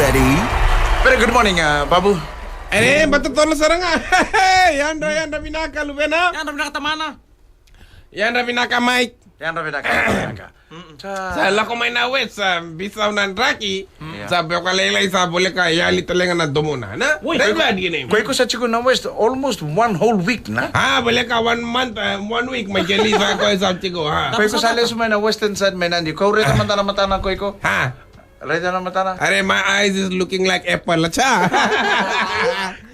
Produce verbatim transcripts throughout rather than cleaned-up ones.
Very good morning, uh, Babu. Ere, bata tolo sara ga. Yadra, yadra vinaka, Luvena. Yadra vinaka, tamana. Yadra vinaka, Mike. Yadra vinaka, yadra vinaka. Sa lako mai na West, sa bisau na draki. Sa beka lailai, sa voleka yali tale ga na domona, na? Oi. Right, right, gini. Ko iko sa tiko na West almost one whole week, na? Ah, voleka one month, uh, one week, mai keli sa ko sa tiko, ha. Ko iko sa lesu mai na western side mai Nadi. Ko reta matana, matana ko iko. Ha. Reta na matana. Are, my eyes is looking like apple, cha.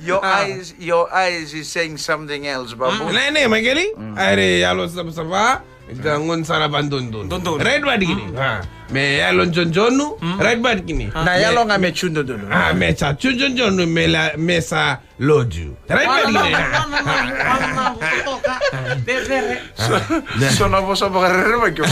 Your eyes, your eyes is saying something else, Babu. Ne, ne, mai keli. Are, yalo savasava. Ga gun sara va dundun. Dundun. Right, right, gini. Ha. Me yalo jonjonu. Right, right, gini. Na yalo ga me chu dundun. Ah, me cha chu jonjonu, me la, me sa loju. Right, right, gini. So, so na vosa vakarere mai keo.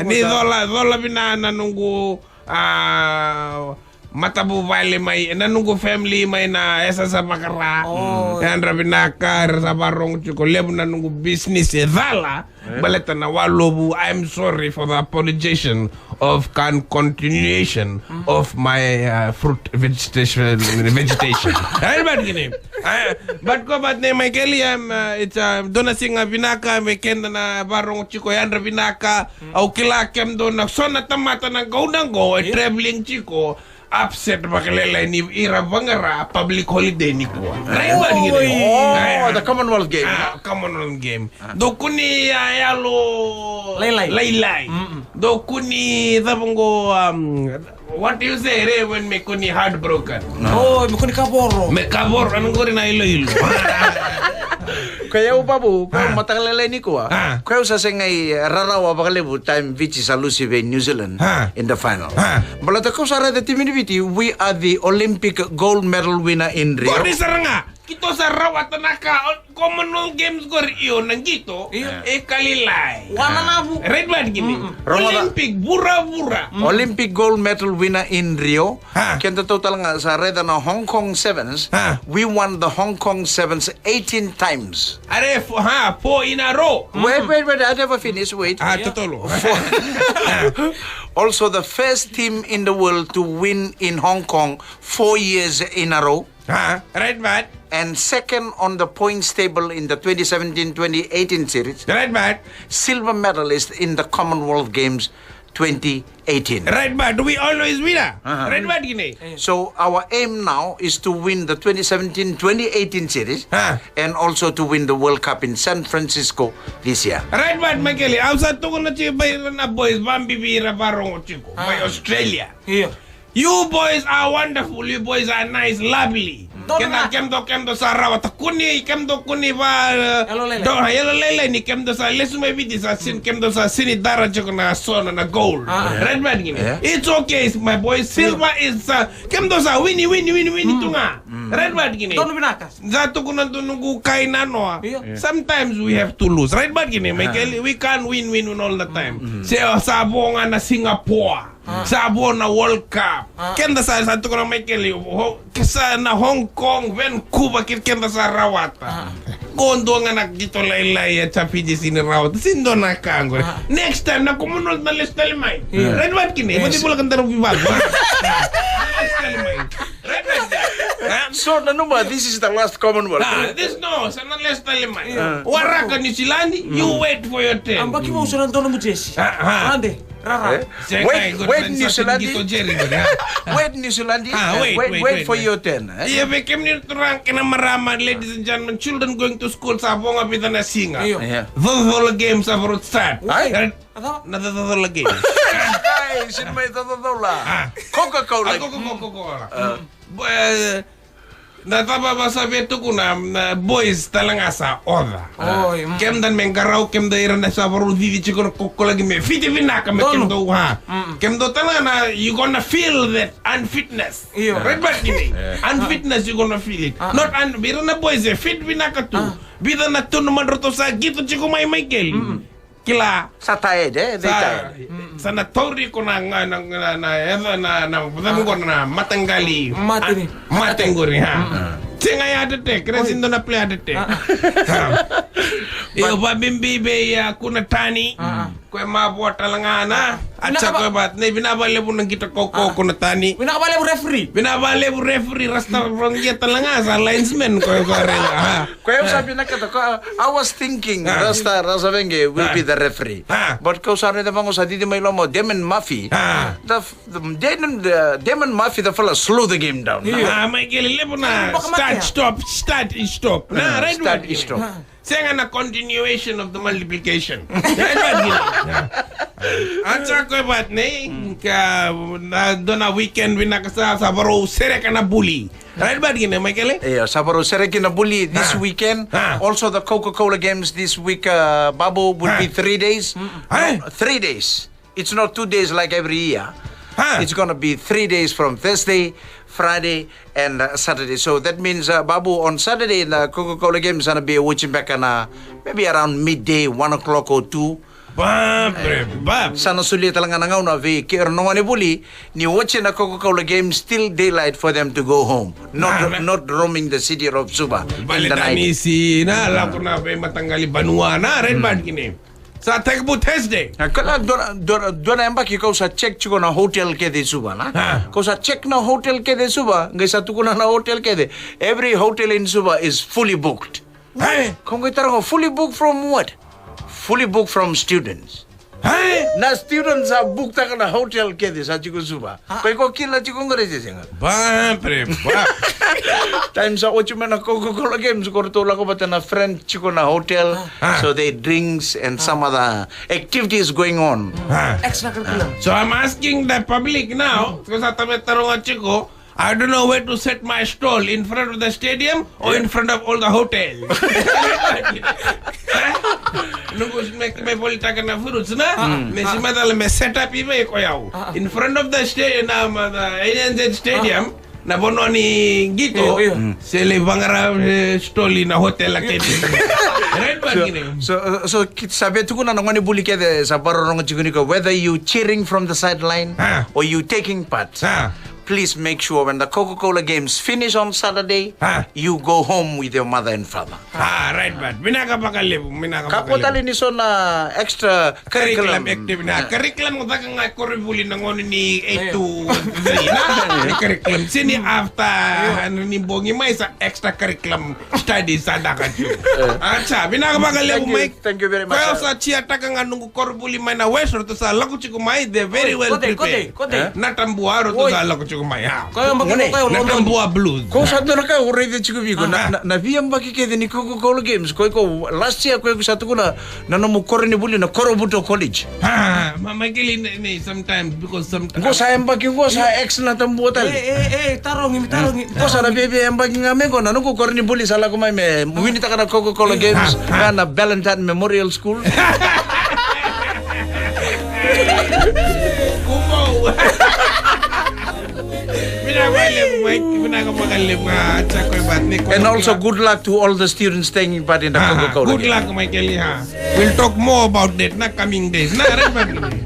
Ni cola, cola vina na noqu, ah, matavuvale mai, na noqu family mai na yasayasa vakara. Oh. Yadra vinaka, era sa varogo tiko, levu na noqu business e cala. Baleta na walovu, I'm sorry for the apologization of con-, continuation of my, uh, fruit vegetation, vegetation. Ai, but gini. Ai, but ko but ne mai keli, um, uh, it's, uh, dua na siga vinaka, me keda na varogo tiko, yadra vinaka, au kila kemudou na so na tamata na gauna qo, e traveling tiko, upset vakalailai ni ira vaqara public holiday nikua. Right, but gini. Oh, the Commonwealth Game. Ah, Commonwealth Game. Dou kua ni, ah, yalo lailai. Lailai. Dou kua ni cava qo, um, what do you say, re, when me kua ni heartbroken? Oh, me kua ni kavoro. Me kavoro, ena qori na iloilo. Ko yau, Babu, ko yau mataka lailai nikua. Ko yau sa sega ni rarawa vakalevu time Viti sa lusi vei New Zealand in the final. Baleta ko sa raica timi ni Viti, we are the Olympic gold medal winner in Rio. Qori sara ga. Keitou sa rawata na ka, o, Commonwealth Games qori, io, na qito, io, e ka lailai. Wananavu. Right, right, gini. Olympic, vuravura. Olympic gold medal winner in Rio. Kedatou tale ga sa raica na Hong Kong Sevens. We won the Hong Kong Sevens eighteen times. Are, fo-, ha, four in a row. Wait, wait, wait, I never finished, wait. Ah, totolo. Also the first team in the world to win in Hong Kong four years in a row. Ah, right, but. And second on the points table in the twenty seventeen twenty eighteen series. Right, but. Silver medalist in the Commonwealth Games twenty eighteen. Right, but we always winner. Right, but gini. So our aim now is to win the twenty seventeen twenty eighteen series and also to win the World Cup in San Francisco this year. Right, but Michael, au sa tukuna tiko vei ira na boys, vabibi ira varogo tiko, mai Australia. Io. You boys are wonderful. You boys are nice, lovely. Keda, kemudou, kemudou sa rawata, kua ni, kemudou kua ni va, eh, yalo lailai. Yalo lailai ni kemudou sa lesu mai Viti sa sin, kemudou sa sini dara tiko na so na gold. Red, red gini. It's okay, my boy. Silver is, uh, kemudou sa wini, wini, wini, wini tu ga. Red, red gini. Donu vinaka. Sa tukuna tu noqu kai nanoa. Sometimes we have to lose. Red, red gini. Michael, we can't win, win, win all the time. Se sa vo ga na Singapore. Sa vo na World Cup. Keda sa, sa tukuna mai keli, ho-, ke sa na Hong Kong, Vancouver, ke-, keda sa rawata. Qo dua ga na qito lailai e Fiji sini rawata. Sini dua na ka qori. Next time, na Commonwealth na lesu tale mai. Red, red kina. Vati bula ka daru vivalu. Lesu tale mai. Red, red kina. So, nanuma, this is the last Commonwealth. Ah, this no, sa na lesu tale mai. Waraka New Zealand, you wait for your turn. Ambaki mo so na donu mo Jesse. Ande. Rara. Wait, wait, New Zealand. Wait, New Zealand. Wait, wait for your turn. Ia, vei kemuni na turaga kei na marama, ladies and gentlemen, children going to school, sa vo ga vica na siga. Io. Cocola games sa vo start. Ai? Na cocola games. Ai, sini mai cocola. Coca-Cola. Coca-Cola. Na cava va sa via tukuna, na boys tale ga sa oca. Kemudou me qarauna, kemudou ira na sa vakarau cici tiko na kokolaki me fiti vinaka me kemudou, ha. Kemudou tale ga na, you gonna feel that unfitness. Io. Right, but kini. Unfitness, you gonna feel it. Not un-, ira na boys e fit vinaka tu. Vica na tunu madratou sa qito tiko mai, Michael. Kila. Sa tired, eh? They tired. Sa na tauri iko na, na, na, na, na, na, na, na mataqali. Mate ni. Mate qori, ha. Sega ya heart attack, kere sini dua na play heart attack. Io, vabibi vei, ah, Kuna Tani. Koya mavoa tale ga na. Acha koya bat nei vinaka vakalevu na qito kaukaua ko na tani. Vinaka vakalevu referee. Vinaka vakalevu referee, rasta rogia tale ga sa linesman koya koya rega. Koya au sa vinakata koya, I was thinking rasta, rasta venge will be the referee. But kau sa raica vaqo sa cici mai loma o Damon Murphy. The, the, Damon, the, Damon Murphy, the fella slow the game down. Ah, mai kele levu na start, stop, start, stop. Na, right, start, stop. Sega na continuation of the multiplication. Acha koya bat nei ka na dua na weekend vinaka sa, sa varau sereka na buli. Right bat kina mai kele. Io, sa varau sereki na buli this weekend. Also the Coca-Cola Games this week, uh, Babu, will be three days. No, three days. It's not two days like every year. It's gonna be three days from Thursday, Friday, and uh, Saturday. So that means, uh, Babu, on Saturday na Coca-Cola Games sa na via watching back on, uh, maybe around midday, one o'clock or two. Bab, bre, bab. Sa na solia tale ga na gauna vei kei ira na gone vuli ni watch na Coca-Cola Games till daylight for them to go home. Not, not roaming the city of Suva in the night. Vale, na misi na lako na veimataqali vanua na, right, bat kina. Sa tekivu Thursday. Na kala dua, dua, dua na yabaki kau sa check tiko na hotel kece i Suva na. Kau sa check na hotel kece i Suva, qai sa tukuna na hotel kece. Every hotel in Suva is fully booked. Kau qai taroga fully booked from what? Fully booked from students. Na students sa book taka na hotel kece sa tiko Suva. Ko iko kila tiko qori se sega. Ba, bre, ba. Time sa oti mai na Coca-Cola Games, ko ratou lako vata na friend tiko na hotel. So they drinks and some other activities going on. Extracurricular. So I'm asking the public now, ko sa tame taroga tiko, I don't know where to set my stall, in front of the stadium or in front of all the hotels. Noqu me, me volitaka na fruits na, me sima tale me set up i vei ko yau. In front of the sta-, na, ma, the A N Z Stadium, na vanua ni qito, se lai vaqara, eh, stall i na hotel a kece. Right, bat kina. So, uh, so, kit sa vei tukuna na gone vuli kece sa vakarorogo tiko ni ko, whether you cheering from the sideline or you taking part. Please make sure when the Coca-Cola Games finish on Saturday, you go home with your mother and father. Ah, right, bat. Vinaka vakalevu, vinaka vakalevu. Kakua tale ni so na extra curriculum activity. Na curriculum ko caka ga koronivuli na gauna ni eight to three. Na curriculum. Sini after, ni bogi mai sa extra curriculum studies sa caka tu. Acha, vinaka vakalevu mai. Thank you very much. Koya sa cheer taka ga noqu koronivuli mai na West, ratou sa lako tiko mai, they're very well prepared. Na Tabua, ratou sa lako tiko mai. Na Tabua Blues. Ko sa dua na ka au raica tiko vei iko, na, na, na veiyabaki kece ni Coca-Cola Games, ko iko last year ko iko sa tukuna na nomu koronivuli na Korovuto College. Ah, ma, ma kili ni, ni sometimes, because sometimes. Ko sa yabaki ko sa ex na Tabua tale. Eh, eh, eh, tarogi, tarogi. Ko sa na veivei yabaki ga me ko na noqu koronivuli sa lako mai me winitaka na Coca-Cola Games, na, na Valentine Memorial School. Kumau. Vinaka vakalevu, Mike. Vinaka vakalevu, ah, Chako Ebat, ni ko. And also good luck to all the students taking part in the Coca-Cola Games. Good luck, Mike Eli, ha. We'll talk more about that na coming days. Na, right, Mike?